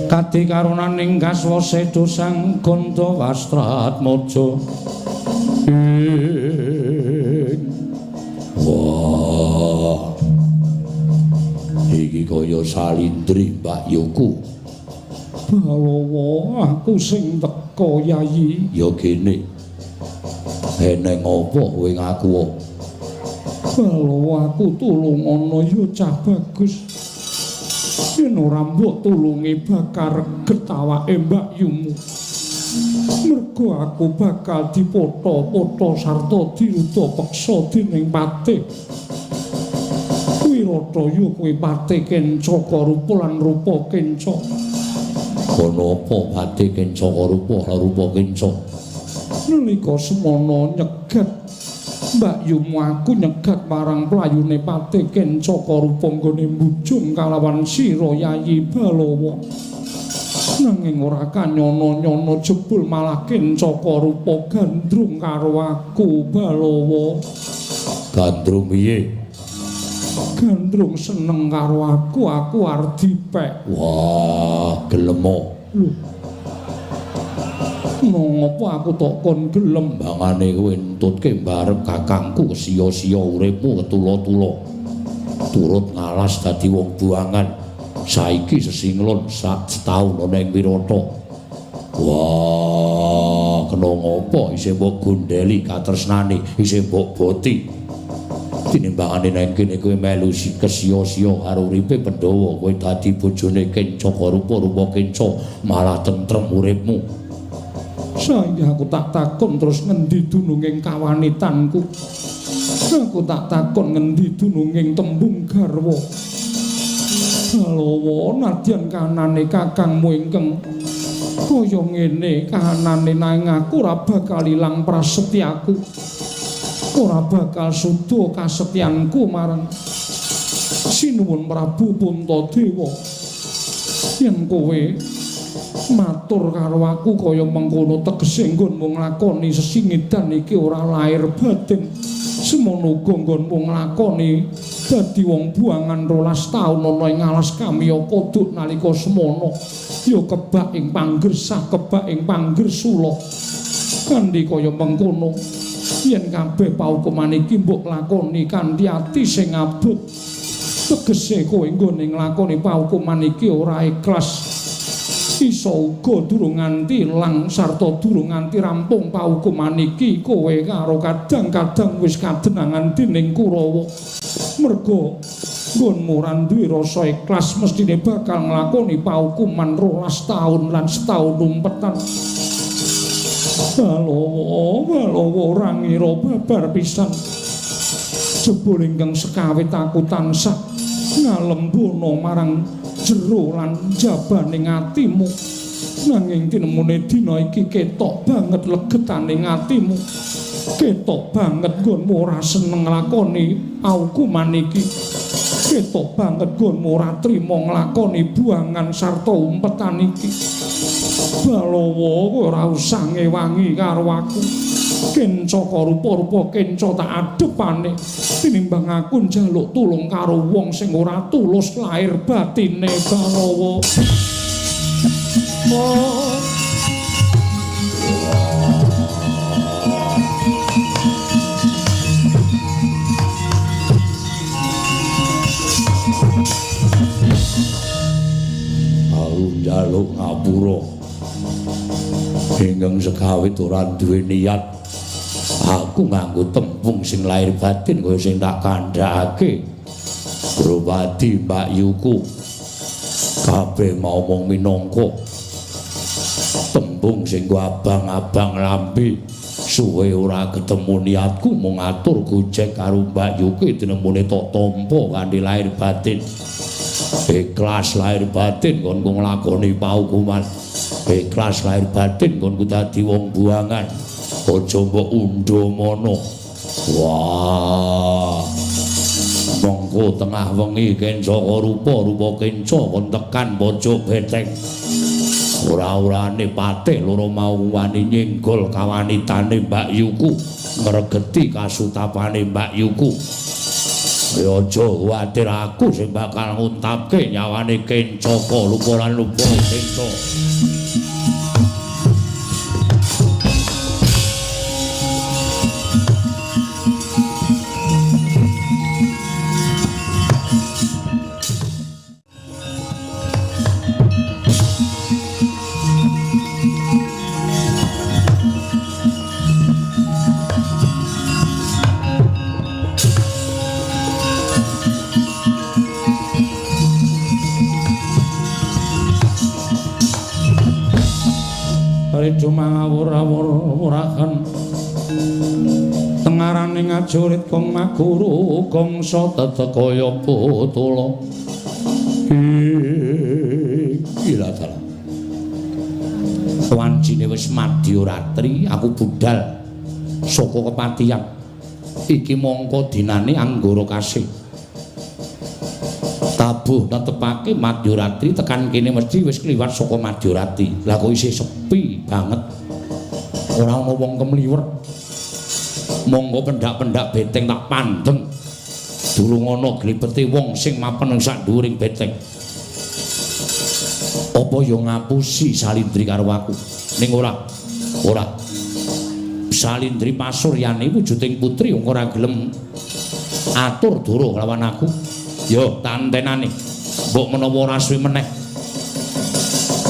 Kadi karunaning kaswasa dosang ganda wastratmaja. Wah, iki kaya salindri Mbak Yuku. Balawa aku sing teka Yayi. Ya kene. Eneng apa kowe ngaku? Balawa aku tulungono ya cah bagus. Yen ora mbok tulungi bakal reget awake Mbak Yumu. Mergo aku bakal dipotha-potha sarta diruda peksa dening patih. Wirata ya kuwi patih Kencaka rupa lan rupa kenca. Kono apa patih Kencaka rupa lan rupa kenca? Nalika semana nyegat Mbak Yumu aku nyegat marang playune patih Kencaka rupa nggone mbujung kalawan sira Yayi Balawa. Nanging ora kanyono-nyono jebul malah Kencaka rupa gandrung karo aku Balawa. Gandrung piye? Gandrung seneng karo aku, aku arep dipek. Wah, gelemo. Lho. Ngopo aku tok kon gelem? Bangane kowe entutke mbarep kakangku sia-sia uripmu ketula-tula. Turut ngalas dadi wong buangan. Saiki sesinglon sak setaun ana ing Wirata. Wah, kena ngopo isih mbok gondeli katresnane, isih mbok boti. Tinimbangane nang kene kowe melu kesia-sia karo uripe Pandhawa, kowe dadi bojone Kencaka rupa-rupa kenca, malah tentrem uripmu. Saiki aku tak takon terus ngendi dununging kawanitanku. Aku tak takon ngendi dununging tembung garwa. Balawa nadyan kanane kakangmu ingkang kaya ngene kahanane nanging aku ora bakal ilang prasetyaku. Ora bakal suda kasetyanku marang Sinuwun Prabu Puntadewa. Yen kowe matur karo aku kaya mengkono tegese nggonmu nglakoni sesingidan iki ora lair batin. Semono uga nggonmu nglakoni dadi wong buangan 12 taun ana ing alas Kamiya Kodhok nalika semono ya kebak ing panggersah, kebak ing panggersula. Kanthi kaya mengkono yen kabeh paukuman iki mbok lakoni kanthi ati sing abot, tegese kowe nggone nglakoni paukuman iki ora ikhlas. Iso uga durung nganti ilang sarta durung nganti rampung paukuman iki kowe karo kadang-kadang wis kadenangan dening Kurawa. Mergo nggonmu ora duwe rasa ikhlas mestine bakal nglakoni paukuman 12 taun lan setaun umpetan. Balawa, Balawa ora ngira babar pisan. Jebul ingkang sekawit aku tansah ngalembono marang jero lan jabaning atimu. Nanging tinemune dina iki ketok banget legetane atimu. Ketok banget nggonmu ora seneng nglakoni aukuman iki. Ketok banget nggonmu ora trima nglakoni buangan sarta umpetan iki. Balawa, kowe ora usah ngewangi karo aku. Kencaka rupa-rupa kenca tak adepane tinimbang aku njaluk tulung karo wong sing ora tulus lahir batine. Balawa. Oh. Aku njaluk ngapura ingkang sekawit ora duwe niat Aku nganggo tembung sing lahir batin kaya sing tak kandhakake. Drupadi mbakyuku kabeh mau mung minangka tembung sing abang-abang lambe. Suwe ora ketemu niatku mung atur gojek karo mbakyuku dinemune tok tampa kanthi lahir batin. Ikhlas lahir batin kon ku nglakoni paukuman. Ikhlas lahir batin kon ku dadi wong buangan. Aja mbok undha-mana. Wah. Mongko tengah wengi Kencaka rupa-rupa kenca kon tekan pojok beteng. Ora-orane patih loro mau wani nyenggol kawanitane mbakyuku, ngregeti kasutapane mbakyuku. Ya aja kuwatir, aku sing bakal nguntapke nyawane Kencaka lupa lan lupa kenca. Mangawur-awur-awuraken tengarane ngajurit kong maguru gongso tetekaya botolo. Iki lha dalah wancine wis madyaratri, aku budal saka kepatihan iki mongko dinane Anggara Kasih. Tabuh netepake madyaratri tekan kene mesti wis kliwat saka madyaratri. Lah kok isih sepi banget, ora ana wong kemliwer. Monggo pendak-pendak beteng tak pandeng, durung ana glipete wong sing mapan ing sak dhuwuring beteng. Apa ya ngapusi Salindri karo aku? Ning ora, ora. Salindri pasuryane wujuding putri wong ora gelem atur doro kelawan aku. Yo tantenane, mbok menawa ora suwe meneh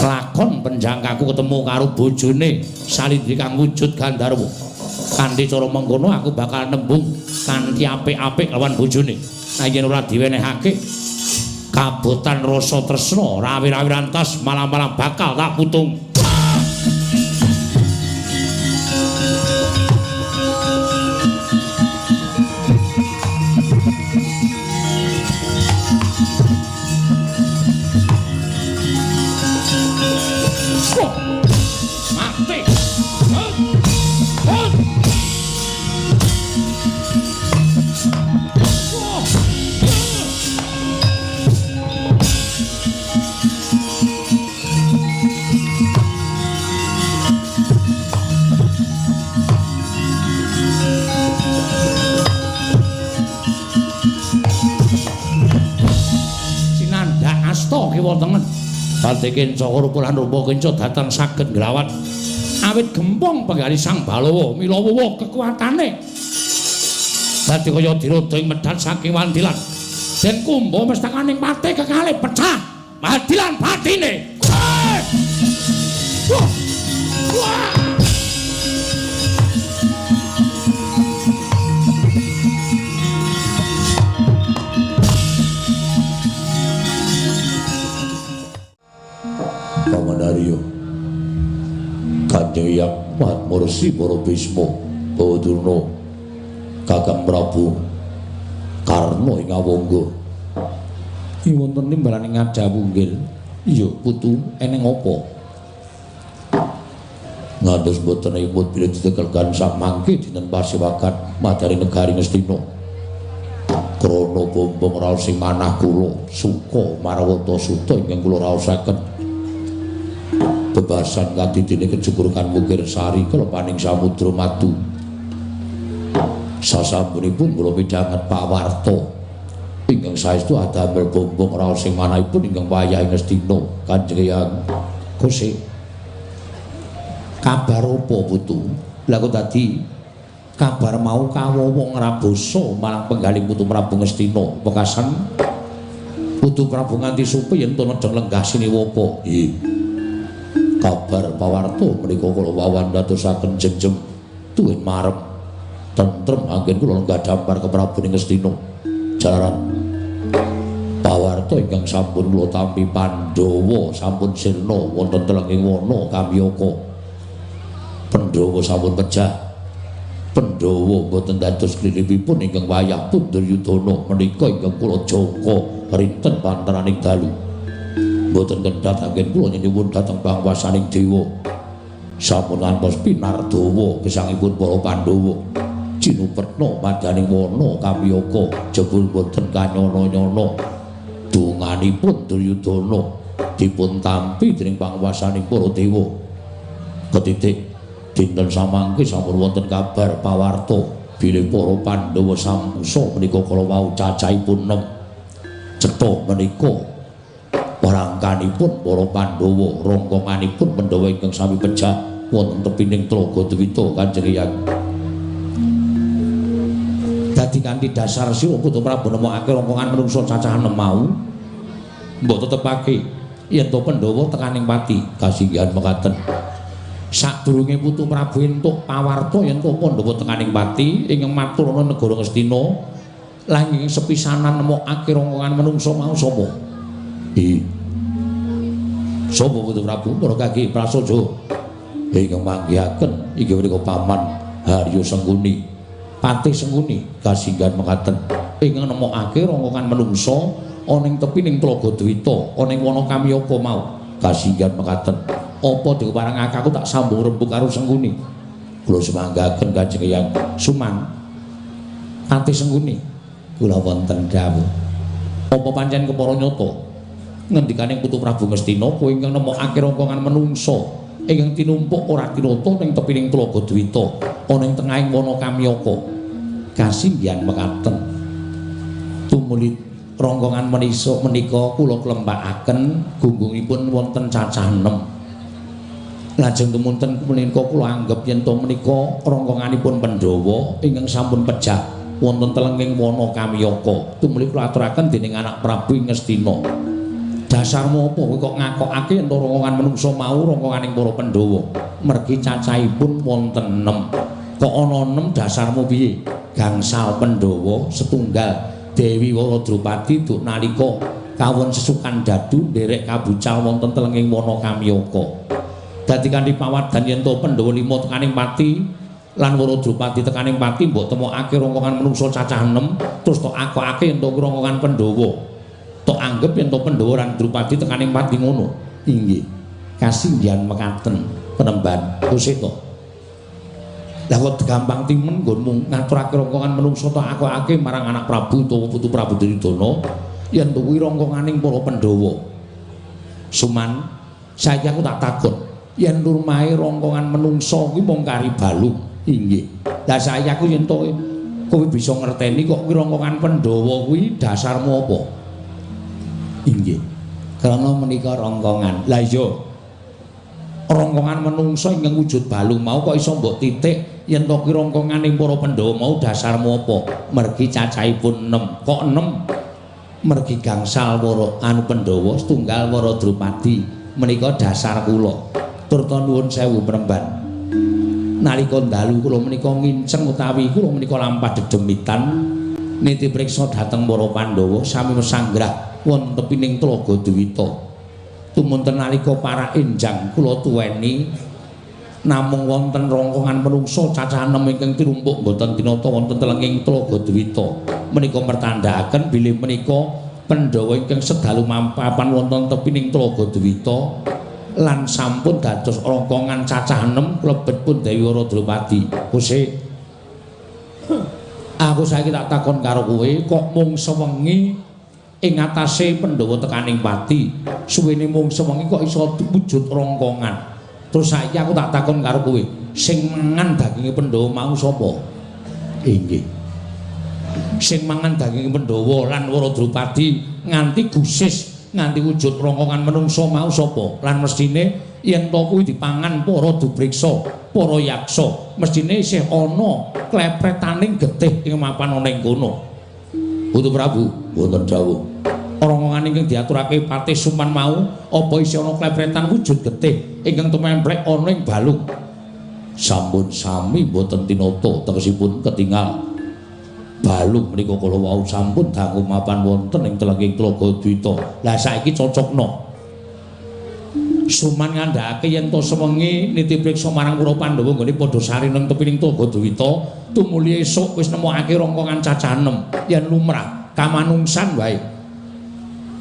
lakon penjangkaku ketemu karo bojone Salindri kang wujud Gandharwa. Kanthi cara mengkono aku bakal nembung kanthi apik-apik lawan bojone. Nah yen ora diwenehake kabotan rasa tresna rawir-rawirantas malam-malam bakal tak putung. Badhe Kencaka rupa lan rupa kenca datang saged ngrawat awit gempong penggali Sang Balawa mila wuwuh kekuatane dadi kaya diroda ing medhat saking wandilan den kumba mestakaning pate kekalih pecah madilan batine. Wah. Wah. Pamanarya Kanjeng Hyang Mahatmursi para Bisma Bawadurna Kakang Prabu Karna ing Awangga. Iki wonten timbalane ngadhawuh nggih. Iya putu, eneng apa? Ngantos boten imut bilih ditekelkan samangke dinten pasewakan madari negari Ngastina. Krana bombong raos sing manah kula suka marwata suta ingkang kula raosaken. Bebasan kadidene kejukurukan Wukir Sari kelepaning samudra madu. Sasampunipun kula midhanget pawarta ingkang saestu adamel bombong raos sing manahipun ingkang wayah Ngastina. Kanjeng Hyang Gusti, kabar apa putu? Lah kok dadi kabar mau kawowo ngrabasa marang penggaling putu Prabu Ngastina. Wekasan putu Prabu nganti supe yen to nedheng lenggah siniwapa. Nggih. Kabar pawarta menika kula wawan dadosaken jenjem tuwin marem. Tentrem anggen kula lenggah dampar ke Prabu ing Ngastina. Jalaran pawarta ingkang sampun kula tampi Pandhawa sampun sirna wonten telenging wana Kamyaka. Pandhawa sampun pejah. Pandhawa boten dados klilipipun ingkang wayah pun Duryudana menika ingkang kula jangka rinten panteraning dalu. Boten kendhat anggen kula nyuwun dhateng pangwasaning dewa. Sampun ngantos pinardawa gesangipun para Pandhawa. Cinupetna madaning wana Kamyaka jebul boten kanyana-nyana. Donganipun Duryudana dipun tampi dening pangwasaning para dewa. Ketitik dinten samangke sampun wonten kabar pawarta bilih para Pandhawa samsa menika kala wau cacahipun 6. Cetha menika warangkanipun para Pandhawa, rongkonganipun Pandhawa ingkang sami pejah wonten tepining Tlaga Dwita Kanjeng Hyang. Dadi kanthi dasar sira Putu Prabu nemokake rongkongan manungsa cacah 6 mau, mbok tetepake yen to Pandhawa tekaning pati. Kasinggihan mekaten. Sadurunge Putu Prabu entuk pawarta yen to Pandhawa tekaning pati ingkang matur ana negara Ngastina, lan ingkang sepisanan nemokake rongkongan manungsa mau sapa? Sapa Putu Prabu? Para kaki prasaja ingkang manggihaken inggih menika Paman Haryo Sengkuni, Patih Sengkuni. Kasinggihan mekaten ingkang nemokake rongkongan manungsa ana ing tepining Tlaga Dwita ana ing wana Kamyaka mau. Kasinggihan mekaten. Apa diparengake aku tak sambung rembug karo Sengkuni. Kula sumanggaken Kanjeng Hyang. Suman Patih Sengkuni, kula wonten dawuh. Apa pancen kepara nyata ngendikaning Putu Prabu Ngastina kowe ingkang nemokake rongkongan manungsa ingkang tinumpuk ora tinata ning tepining Tlaga Dwita ana ing tengahing wana Kamyaka? Kasinggihan mekaten. Tumuli rongkongan menisa menika kula klempakaken gunggungipun wonten cacah 6. Lajeng tumunten menika kula anggep yen to menika rongkonganipun Pandhawa ingkang sampun pejah wonten telenging wana Kamyaka. Tumuli kula aturaken dening anak Prabu Ngastina. Dasarmu apa kowe kok ngakokake yen to rongkongan manungsa mau rongkonganing para Pandhawa? Mergi cacahipun wonten 6. Kok ana 6 dasarmu piye? Gangsal Pandhawa setunggal Dewi Wara Drupadi duk nalika kawon sesukan dadu nderek kabucal wonten telenging wana Kamyaka. Dadi kanthi pawadhan yen to Pandhawa 5 tekaning pati lan Wara Drupadi tekaning pati mbok temokake rongkongan manungsa cacah 6 terus tok akokake yen to rongkongan Pandhawa. Tok anggep yen to Pandhawa lan Drupadi tekaning pati ngono. Inggih. Kasinggihan mekaten penemban Kuseta. Lah kok gampang timen nggonmu ngaturake rongkongan manungsa tok akokake marang anak Prabu utawa putu Prabu Duryudana yen to kuwi rongkonganing para Pandhawa. Suman, saiki aku tak takon. Yen lumahe rongkongan menungsa kuwi mung kari balung. Inggih. Lah saiki aku yen to kowe bisa ngerteni kok kuwi rongkongan Pandhawa kuwi dasarmu apa? Inggih. Krana menika rongkongan. Lah iya. Rongkongan menungsa ingkang wujud balung mau kok iso mbok titik yen to kuwi rongkonganing para Pandhawa mau dasarmu apa? Mergi cacahipun 6. Kok 6? Mergi gangsal wara anu Pandhawa setunggal wara Drupadi menika dasar kula. Turta nuwun sewu premban. Nalika dalu kula menika nginceng utawi kula menika lampah dedemitan niti priksa dhateng para Pandhawa sami mesanggrah wonten tepining Tlaga Dwita. Tumunten nalika para enjang kula tuweni namung wonten rongkongan manungsa cacah 6 ingkang tinumpuk boten tinata wonten telenging Tlaga Dwita. Menika mertandhakaken bilih menika Pandhawa ingkang sedalu mampapan wonten tepining Tlaga Dwita lan sampun dados rongkongan cacah 6 klebet pun Dewi Wara Drupadi. Kusik, aku saiki tak takon karo kowe, kok mung sewengi ing atase Pandhawa tekaning pati, suwene mung sewengi kok iso wujud rongkongan. Terus saiki aku tak takon karo kowe, sing mangan daginge Pandhawa mau sapa? Inggih. Sing mangan daginge Pandhawa lan Wara Drupadi nganti gusis nganti wujud rongkongan menungsa mau sapa? Lan mestine yen to kuwi dipangan para dubriksa, para yaksa, mestine isih ana klepretaning getih ing mapan ana ing kono. Putu Prabu, wonten dawuh. Rongkongan ingkang diaturake Patih Suman mau apa isih ana klepretan wujud getih ingkang tumemplek ana ing balung? Sampun sami boten tinata tegesipun ketingal balung menika kala wau sampun dangu mapan wonten ing telenging Tlaga Dwita. Lah saiki cocokno. Suman ngandhakake yen to sewengi niti priksa marang para Pandhawa nggone padha sare nang tepining Tlaga Dwita, tumuli esuk wis nemokake rongkongan cacah 6 yen lumrah kamanungsan wae.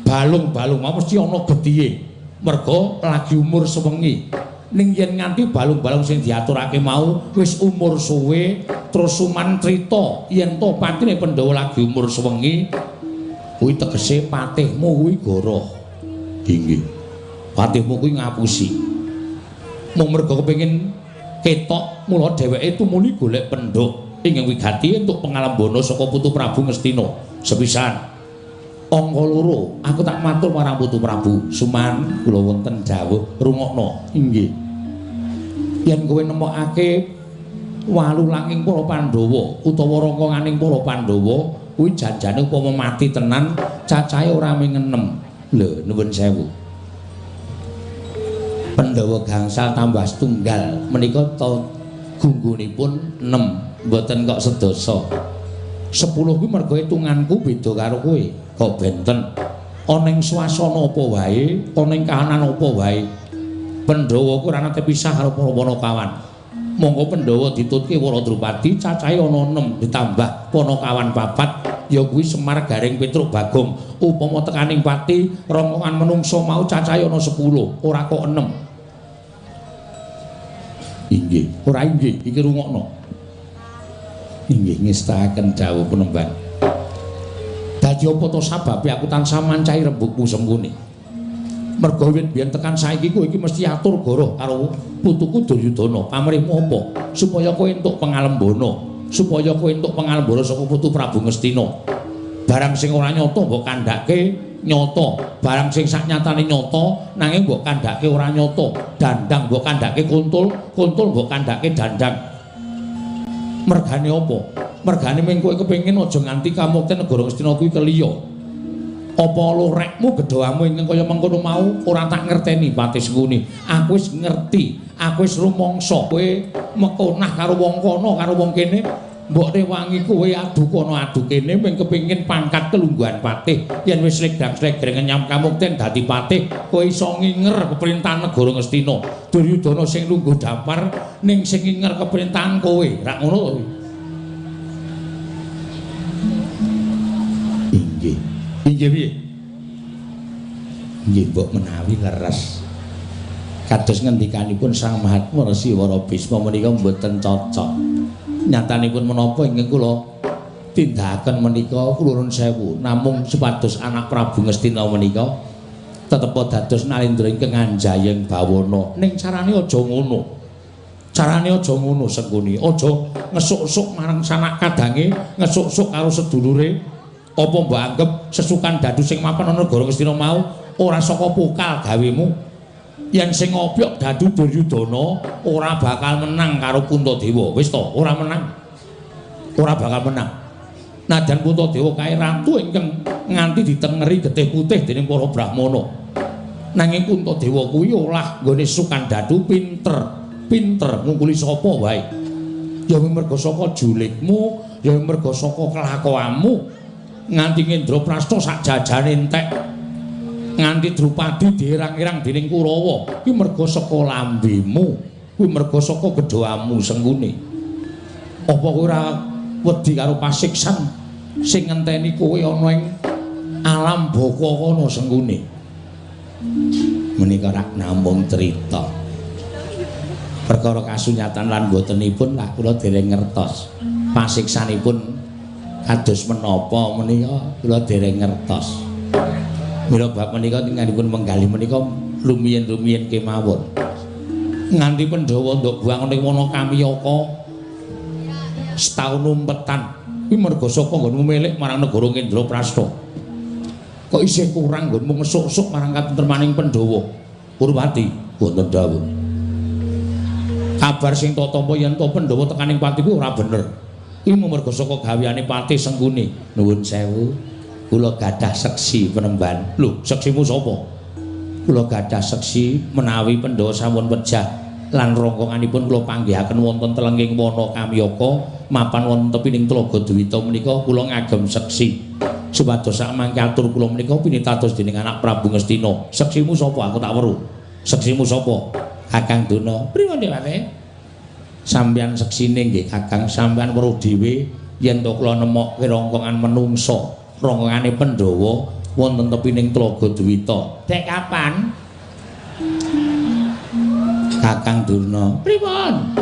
Balung-balung mau mesti ana getihe merga lagi umur sewengi. Ning yen nganti balung-balung sing diaturake mau wis umur suwe, terus Suman crita yen to patine Pandhawa lagi umur sewengi, kuwi tegese patihmu kuwi goroh. Inggih. Patihmu kuwi ngapusi. Mung merga kepengin ketok mula dheweke tumuli golek pendhuk ingkang wigati entuk pangalembana saka Putu Prabu Ngastina. Sepisan angka loro, aku tak matur marang Putu Prabu. Suman, kula wonten dawuh rungokno. Inggih. Yen kowe nemokake walu langing para Pandhawa utawa rongkonganing para Pandhawa, kuwi janjane upama mati tenan cacahe ora ming 6. Lho, nuwun sewu. Pandhawa gangsal tambah setunggal menika ta gunggunipun 6, mboten kok sedasa. 10 kuwi merga hitunganku beda karo kowe. Kok benten? Ana ing swasana apa wae, ana ing kahanan apa wae, Pandhawa ku ora nate pisah karo para Panakawan. Monggo Pandhawa ditutke Wara Drupadi cacahe ana 6 ditambah Panakawan 4, ya kuwi Semar Gareng Petruk Bagong. Upama tekaning pati rongkongan menungsa mau cacahe ana 10, ora kok 6. Inggih, ora inggih, iki rungokno. Inggih ngestakaken dawuh penemban. Dadi apa to sababe aku tansah mancahi rembugmu Sengkuni? Merga wit biyen tekan saiki kowe iki mesti atur goroh karo putuku Duryudana. Pamrihmu apa? Supaya kowe entuk pangalembana, supaya kowe entuk pangalembana saka Putu Prabu Ngastina. Barang sing ora nyata mbok kandhake nyata, barang sing saknyatane nyata nanging mbok kandhake ora nyata. Dandang mbok kandhake kuntul, kuntul mbok kandhake dandang. Mergane apa? Mergane ming kowe kepengin aja nganti kamukten negara Ngastina kuwi keliya. Apa lorekmu gedhamu ingkang kaya mengkono mau ora tak ngerteni Patih Sengkuni. Aku wis ngerti, aku wis rumangsa kowe mekonah karo wong kono karo wong kene, mbok rewangi kowe adu kono adu kene ming kepengin pangkat kelungguhan patih. Yen wis slegdang-slegreng ngenyam kamukten dadi patih, kowe iso nginger peperintahan negara Ngastina. Duryudana sing lungguh dampar ning sing nginger peperintahan kowe. Rak ngono to? Inggih. Inggih piye? Nggih mbok menawi leres. Kados ngendikanipun Sang Mahatma Resi Wara Bisma menika mboten cocok. Nyatanipun menapa ingkang kula tindakaken menika kula nuwun sewu namung supados anak Prabu Ngastina menika tetep dados nalendra ingkang anjayeng bawana. Ning carane aja ngono. Carane aja ngono Sengkuni. Aja ngesuk-suk marang sanak kadange, ngesuk-suk karo sedulure. Apa mbok anggep sesukan dadu sing mapan ana negara Ngastina mau ora saka pokal gawemu? Yen sing ngopyok dadu Duryudana ora bakal menang karo Puntadewa. Wis to, ora menang. Ora bakal menang. Najan Puntadewa kae ratu ingkang nganti ditengeri getih putih dening para brahmana. Nanging Puntadewa kuwi olah nggone sukan dadu pinter, pinter ngungkuli sapa wae. Ya merga saka julikmu, ya merga saka kelakuanmu. Nganti Ngendraprasta sak jajane entek, nganti Drupadi dierang-erang dening Kurawa, kuwi merga saka lambemu, kuwi merga saka gedhamu Sengkuni. Apa kowe ora wedi karo pasiksan sing ngenteni kowe ana ing alam baka kono Sengkuni? Menika rak namung crita. Perkara kasunyatan lan botenipun lah kula dereng ngertos. Pasiksanipun kados menapa menika kula dereng ngertos. Mila bab menika tinggalipun menggalih menika lumiyin-lumiyin kemawon. Nganti Pandhawa ndok buang ning wana Kamiyaka setaun umpetan kuwi merga saka nggonmu milik marang negara Ngendraprasta. Kok isih kurang nggonmu ngesuk-suk marang katentremaning Pandhawa? Purwati wonten dawuh. Kabar sing tak tampa yen to Pandhawa tekaning pati kuwi ora bener. Kuwi merga saka gaweane Patih Sengkuni. Nuwun sewu, kula gadah seksi penemban. Lho, seksimu sapa? Kula gadah seksi menawi Pandhawa sampun pejah Lan rongkonganipun kula panggihaken wonten telenging wana Kamyaka mapan wonten tepining Tlaga Dwita menika kula ngagem seksi. Supados sak mangke atur kula menika pinitados dening anak Prabu Ngastina. Seksimu sapa? Aku tak weruh. Seksimu sapa? Kakang Durna. Pripun Dik Patih? Sampeyan seksine nggih Kakang, sampeyan weruh dhewe yen to kula nemokke rongkongan menungsa, rongkongane Pandhawa wonten tepining Tlaga Dwita. Dek kapan? Kakang Durna. Pripun?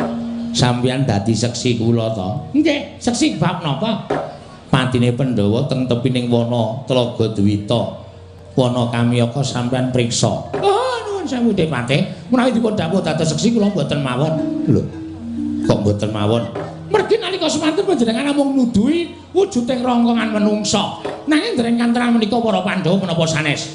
Sampeyan dadi seksi kula to? Nggih, seksi bab napa? Patine Pandhawa teng tepining wana Tlaga Dwita. Wana Kamyaka sampeyan priksa. Oh, nuwun sewu Dik Patih. Menawi dipun dawuh dados seksi kula mboten mawon. Lho. Kok mboten mawon? Mergi nalika semanten panjenengan namung nuduhi wujuding rongkongan menungsa. Nanging dereng kantenan menika para Pandhawa menapa sanes.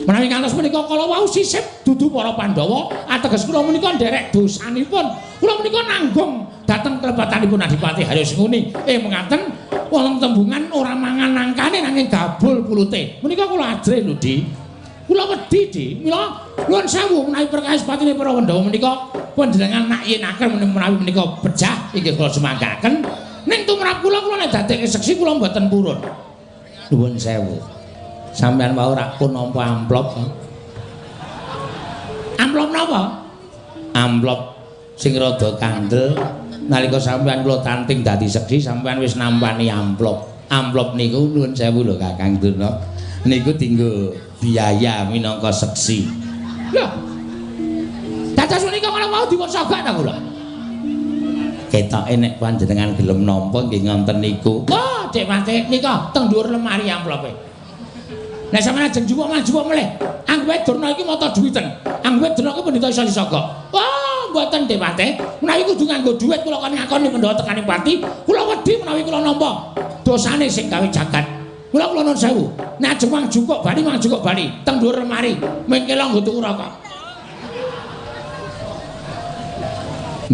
Menawi ngantos menika kala wau sisip dudu para Pandhawa, ateges kula menika nderek dosanipun. Kula menika nanggung dhateng klepatanipun Adipati Haryo Sengkuni. Mengaten wonten tembungan ora mangan nangkane nanging gabul pulute. Menika kula ajrih lho, Di. Kula wedi, Di. Mila nuwun sewu menawi perkawis patine para Pandhawa menika panjenengan nak yenaken menawi menika pejah inggih kula sumanggaken. Ning tumrap kula kula nek dadekke seksi kula mboten purun. Nuwun sewu. Sampeyan wau rak pun nampa amplop. Amplop napa? Amplop sing rada kandel. Nalika sampeyan kula tanting dadi seksi, sampeyan wis nampani amplop. Amplop niku nuwun sewu lho Kakang Durna. Niku dinggo biaya minangka seksi. Lho. Dados menika kala wau dipun sogok ta kula? Ketoke nek panjenengan gelem nampa nggih ngonten niku. Oh, Dik Patih nika teng dhuwur lemari amplope. Nek sampeyan ajeng jupuk manjupuk melih. Anggowe Durna iki mata duwiten. Anggowe Durna iki pendhita iso disogok. Wah, mboten Dik Patih. Menawi kudu nganggo dhuwit kula kon ngakoni Pandhawa tekaning pati, kula wedi menawi kula nampa dosane sing gawe jagat. Kula kula nuwun sewu. Nek ajeng mang jupuk bali mang jupuk bali teng dhuwur lemari, mengkela nggo tuku rokok.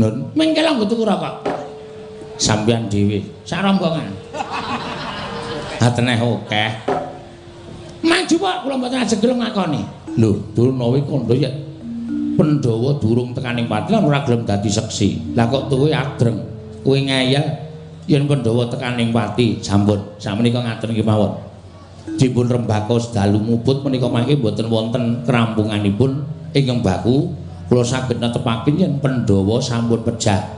Nun, mengkela nggo tuku rokok. Sampeyan dhewe sak rombongan. Ateneh akeh. Maju Pak, kula mboten ajeng gelem ngakoni. Lho, Durna kuwi kandha yen Pandhawa durung tekaning pati lan ora gelem dadi seksi. Lah kok tuwe adreng, kowe ngeyel yen Pandhawa tekaning pati, sampun sakmenika ngaten iki mawon. Dipun rembaka sedalu muput menika mangke mboten wonten kerampunganipun ingkang baku, kula saged netepaken yen Pandhawa sampun pejah.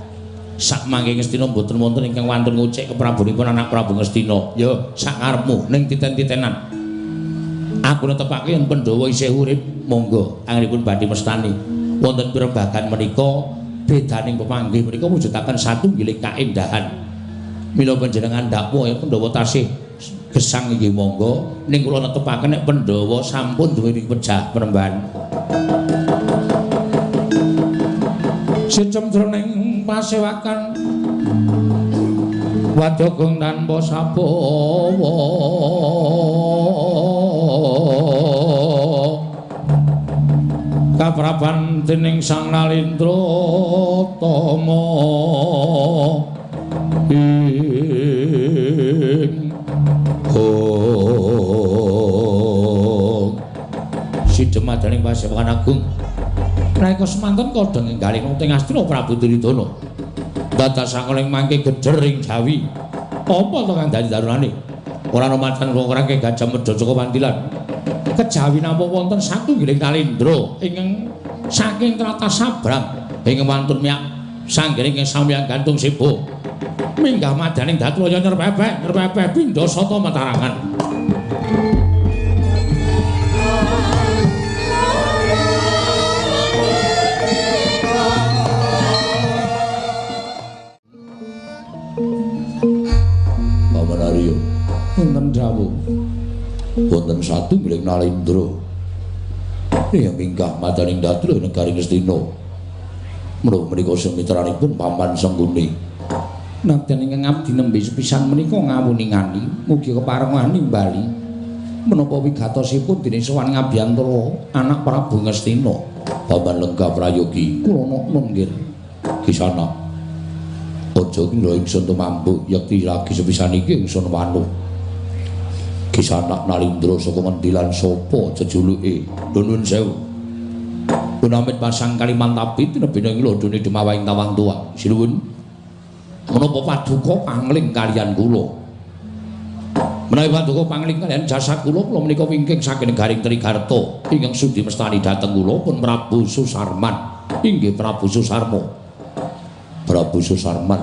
Sak mangke Ngastina mboten wonten ingkang wantun ngucik keprabonipun anak Prabu Ngastina. Ya, sak karepmu ning titen-titenan. Aku netepake yen Pandhawa isih urip, monggo anggenipun badhe mestani. Wonten pirembagan menika bedaning pemanggih menika mujudaken satunggiling kaendahan. Mila panjenengan ndakwa yen Pandhawa tasih gesang inggih monggo, ning kula netepaken nek Pandhawa sampun duweni pejah penemban. Sicem jroning pasewakan wadogong tanpa sabawa. Kapraban dening Sang Nalindra Tama ing hong sidemadaning pasewakan agung. Nalika semanten kodhong enggaling ing Astina Prabu Duryudana. Dados ing mangke geder ing Jawi. Apa to kang dadi darunane? Ora ana macan ora ke Gajah Mada Jaka Wantilan. Kejawi nampa wonten satunggiling nalindra ingkang saking tlatah Sabrang ingkang wantun miyak sanggening ing samyang gantung sebo. Minggah madaning datlaya nyerpepek, nyerpepek pindha sata matarangan. Paman Arya, wonten dawuh. Wonten satunggiling nalindra ingkang minggah madaning datlaya negari Ngastina. Menawa menika sumitranipun Paman Sengkuni. Nadyan ingkang abdi nembe sepisan menika ngawuningani mugi kepareng nimbali menapa wigatosipun dene sowan ngabiyantara anak Prabu Ngastina. Paman lenggah prayogi kula nuwun nggih. Kisana aja kira ingsun tumambu yekti lagi sepisan iki ingsun wanuh. Kisana Nalindra saka ngendi lan sapa jejuluke? Nuwun sewu. Punamit pasang Kalimantabi tinebina ing lodone Demawang Tawang Tuwa. Sinuwun. Menapa paduka pangling kaliyan kula? Menawi paduka pangling kaliyan jasa kula, kula menika wingking saking negaring Trigarta ingkang sudi mestani dhateng kula pun Prabu Susarman. Inggih Prabu Susarma. Prabu Susarman.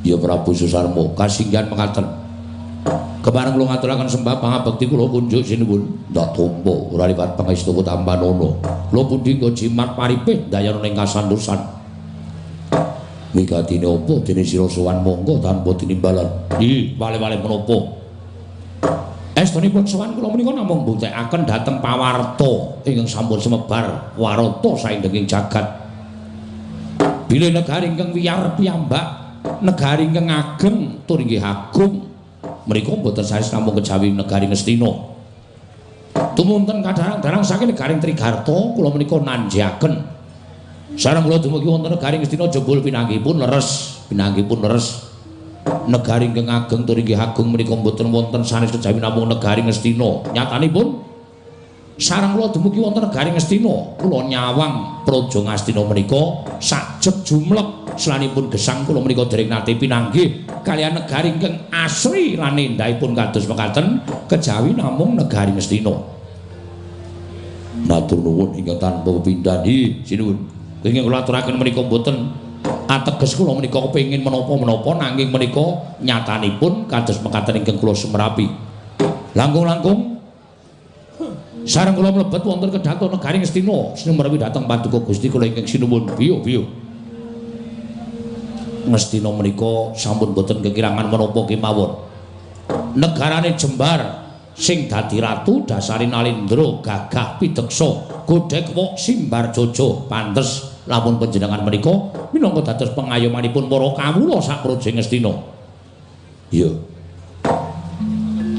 Ya Prabu Susarma, kasinggihan mekaten. Kepareng kula ngaturaken sembah pangabekti kula kunjuk sinuwun. Ndak tampa ora liwat pangestu tampanana. Kula pundi nggo jimat paripih dayana ing kasantosan. Migatine apa dene sira sowan monggo tanpa tinimbalan. Ih, wale-wale menapa? Estunipun sowan kula menika namung mbuktekaken dhateng pawarta ingkang sampun semebar warata saindenging jagat. Bilih negari ingkang wiyar piyambak, negari ingkang ageng tur inggih agung. Mriku mboten sanes namung kejawi negari Ngastina. Tumunten kadarang-darang saking negaring Trigarta kula menika nanjiaken. Sareng kula dumugi wonten negari Ngastina jebul pinanggihipun leres, pinanggihipun leres. Negari ingkang ageng tur inggih agung menika mboten wonten sanes kejawi namung negari Ngastina. Nyatanipun sareng kula dumugi wonten negari Ngastina, kula nyawang praja Ngastina menika sajeg jumlek selanipun gesang kula menika dereng nate pinanggih kaliyan negari ingkang asri lan endahipun kados mekaten kejawi namung negari Ngastina. Matur nuwun ingkang tanpa pepindhan. Sinuwun. Ingkang kula aturaken menika mboten ateges kula menika kepengin menapa-menapa nanging menika nyatanipun kados mekaten ingkang kula sumerapi. Langkung-langkung sareng kula mlebet wonten kedhaton negari Ngastina sinumerwi dhateng paduka Gusti kula ingkang sinuwun. Biyo-biyo. Ngastina menika sampun boten kekirangan menapa kemawon. Negarane jembar sing dadi ratu dasare Nalendra gagah pideksa godhek wok simbar jojo pantes lamun panjenengan menika minangka dados pengayomanipun para kawula sak praja Ngastina. Iya.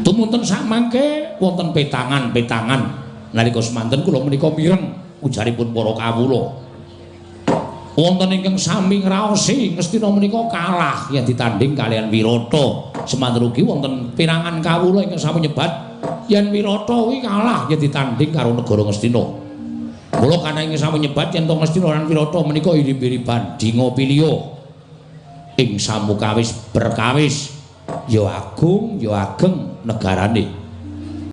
Tumunten sakmangke wonten petangan-petangan nalika semanten kula menika mireng ujaripun para kawula. Wonten ingkang sami ngraosi Ngastina menika kalah yen ditanding kaliyan Wirata. Semanten ugi wonten pirangan kawula ingkang sami nyebat yen Wirata kuwi kalah yen ditanding karo negara Ngastina. Mula kana ingkang sami nyebat yen to Ngastina lan Wirata menika irimb-iriban dinga piliha ing samukawis berkawis ya agung ya ageng negarane.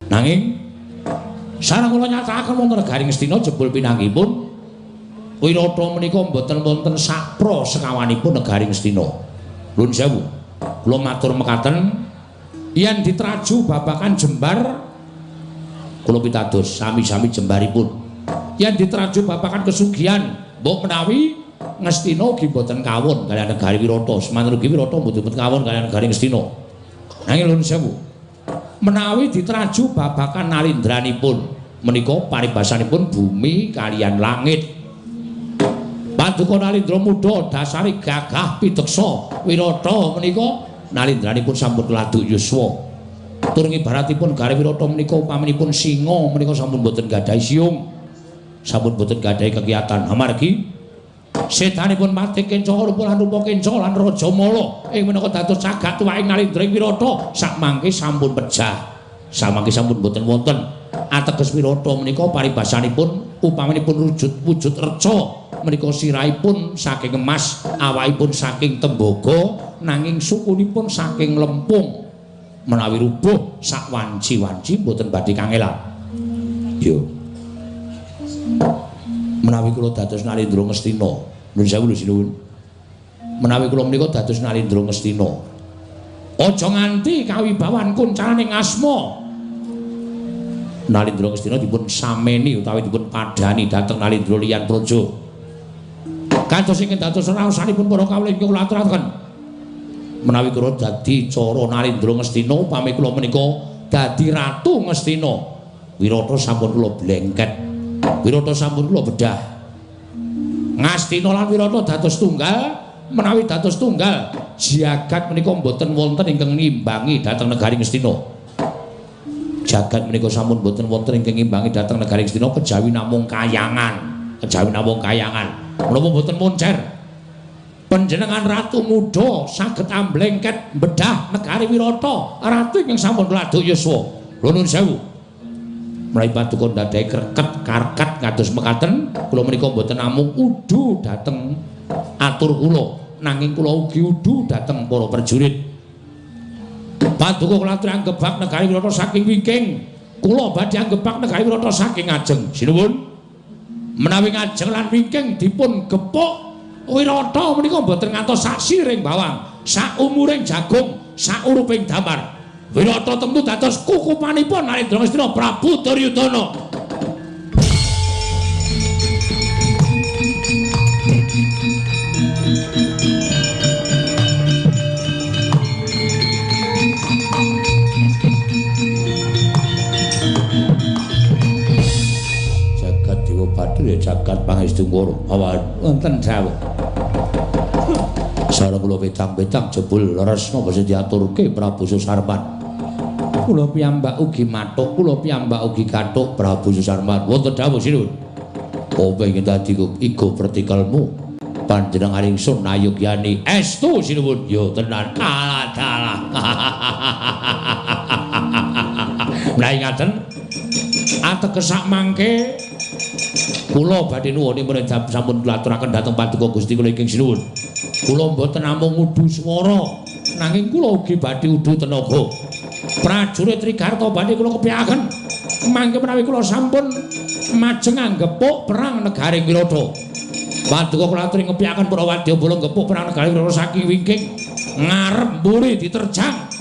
Nanging sareng kula nyatakaken wonten negari Ngastina jebul pinanggihipun Wirata menika mboten wonten sapra sekawanipun negari Ngastina. Nuwun sewu. Kula matur mekaten yen diteraju babakan jembar kula pitados sami-sami jembaripun. Yen diteraju babakan kesugihan mbok menawi Ngastina ugi mboten kawon kaliyan negari Wirata. Semanten ugi Wirata mboten kawon kaliyan negari Ngastina. Nanging nuwun sewu. Menawi diteraju babakan nalindranipun menika paribasanipun bumi kaliyan langit. Paduka Nalindra muda dasare gagah pideksa Wirata menika nalindranipun sampun keladuk yuswa. Tur ibaratipun negari Wirata menika upaminipun singa menika sampun boten gadhahi siung. Sampun boten gadhahi kegiatan amargi sedanipun Patih Kenca rupa lan rupa Kenca lan Raja Mala ing minangka dados cagak tuwaking Nalindra ing Wirata sakmangke sampun pejah. Samangke sampun boten wonten. Ateges Wirata menika paribasanipun upaminipun wujud reca menika sirahipun saking emas, awakipun saking tembaga, nanging sukunipun saking lempung. Menawi rubuh sak wanci-wanci mboten badhe kangelan. Yo. Menawi kula dados Nalindra Ngastina, nuwun sewu lho sinuwun. Menawi kula menika dados Nalindra Ngastina, aja nganti kawibawan kuncaraning asma Nalindra Ngastina dipun sameni utawi dipun padhani dhateng Nalindra liyan praja. Kados ingkang dados raosanipun para kawula ingkang kula aturaken. Menawi kula dadi cara Nalindra Ngastina, upami kula menika dadi Ratu Ngastina, Wirata sampun kula blengket. Wirata sampun kula bedah. Ngastina lan Wirata dados tunggal, menawi dados tunggal, jagat menika mboten wonten ingkang ngimbangi dhateng negari Ngastina. Jagat menika sampun mboten wonten ingkang ngimbangi dhateng negari Ngastina kejawi namung kayangan, kejawi namung kayangan. Menapa mboten moncer? Panjenengan Ratu Muda saged amblengket bedah negari Wirata, ratu ingkang sampun laduk yuswa. Nuwun sewu. Menawi paduka ndadekake kreket karket kados mekaten, kula menika mboten namung udu dhateng atur kula, nanging kula ugi udu dhateng para prajurit. Paduka kula aturi anggebak negari Wirata saking wingking. Kula badhe anggebak negari Wirata saking ngajeng. Sinuwun. Menawi ngajeng lan wingking dipun gepuk Wirata menika mboten ngantos sak siring bawang, sak umuring jagung, sak uruping damar. Wirata tentu dados kukupanipun Narendra Ngastina Prabu Duryudana. Jagat Dewa Bathara jagat pangestu Ngoro. Awan wonten dawuh. Sareng kula petang-petang jebul leres napa sing diaturke Prabu Susarman. Kula piyambak ugi mathuk, kula piyambak ugi kathuk Prabu Susarman. Wonten dawuh sinuwun. Apa ingkang dadi igo pertikelmu? Panjenengan ingsun ayogyani estu sinuwun. Ya tenan. Alah dalah. Menawi ngaten ateges sak mangke kula badhe nuwun sampun kula aturaken dhateng paduka Gusti kula ingkang sinuwun. Kula mboten namung udu swara, nanging kula ugi badhe udu tenaga. Prajurit Trigarta badhe kula kepyaken. Mangke menawi kula sampun majeng anggepuk perang negari Wirata. Paduka kula aturi ngepyaken para wadyabala nggepuk perang negari Wirata saking wingking ngarep mburi diterjang.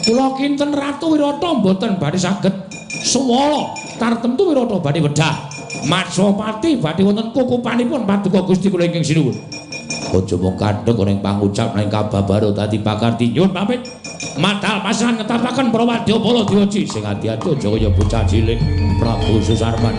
Kula kinten Ratu Wirata mboten badhe saged swala tartemtu Wirata badhe wedhah. Matswapati badhe wonten kukupanipun paduka Gusti kula ingkang sinuwun. Aja mung kandhek ning pangucap ning kababaro dadi pakarti. Nyuwun pamit. Madal pasaran ngetapaken para wadyabala diwaji sing ati-ati aja kaya bocah cilik Prabu Susarman.